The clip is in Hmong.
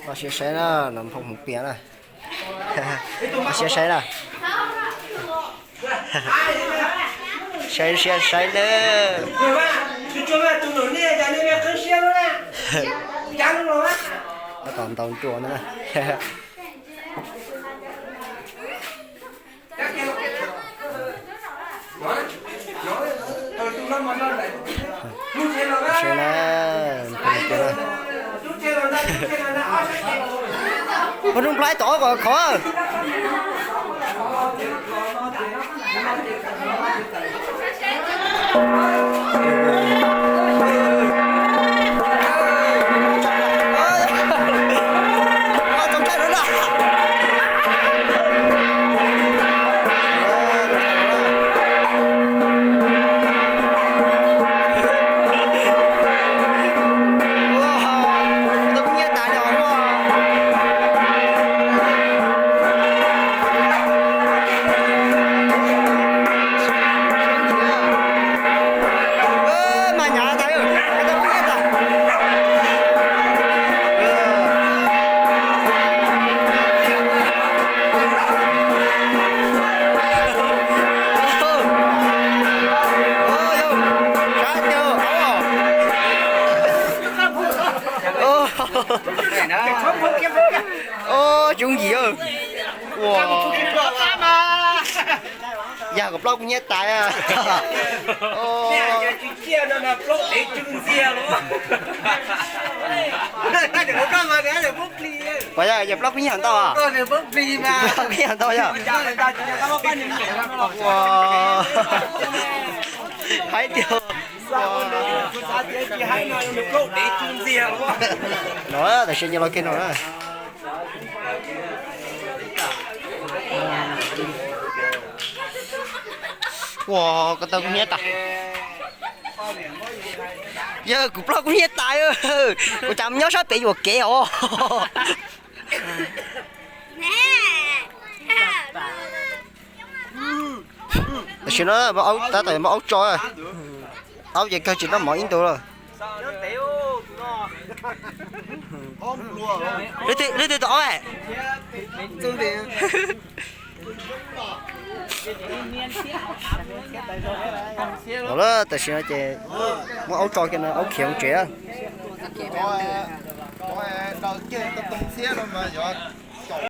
Los siab saib na, los phoo hmoov pias na. Los siab saib na. Saib siab saib na. Tab tom ntaus nruas na. Ua rooj plaib tom ob kom khov. Tsoom yim, yog kom plaub kuv nyiaj tais. Puas yog, yog plaub kuv nyiaj ntau? Plaub kuv nyiaj ntau yog? Hais tias no tam sim no los kiag no na. Ua, koj tau kuv nyiaj tas. Yog kuv plaub kuv nyiaj tas, ua cas nyob sab pem yuam kev os. Tam sim no tab tom muab aub tso, aub ces kawg tsis noj mov ib ntus lawm. Leej twg tau aub? Los lawm, tam sim no ces muab aub tso kiag no, aub khiav mus tsev.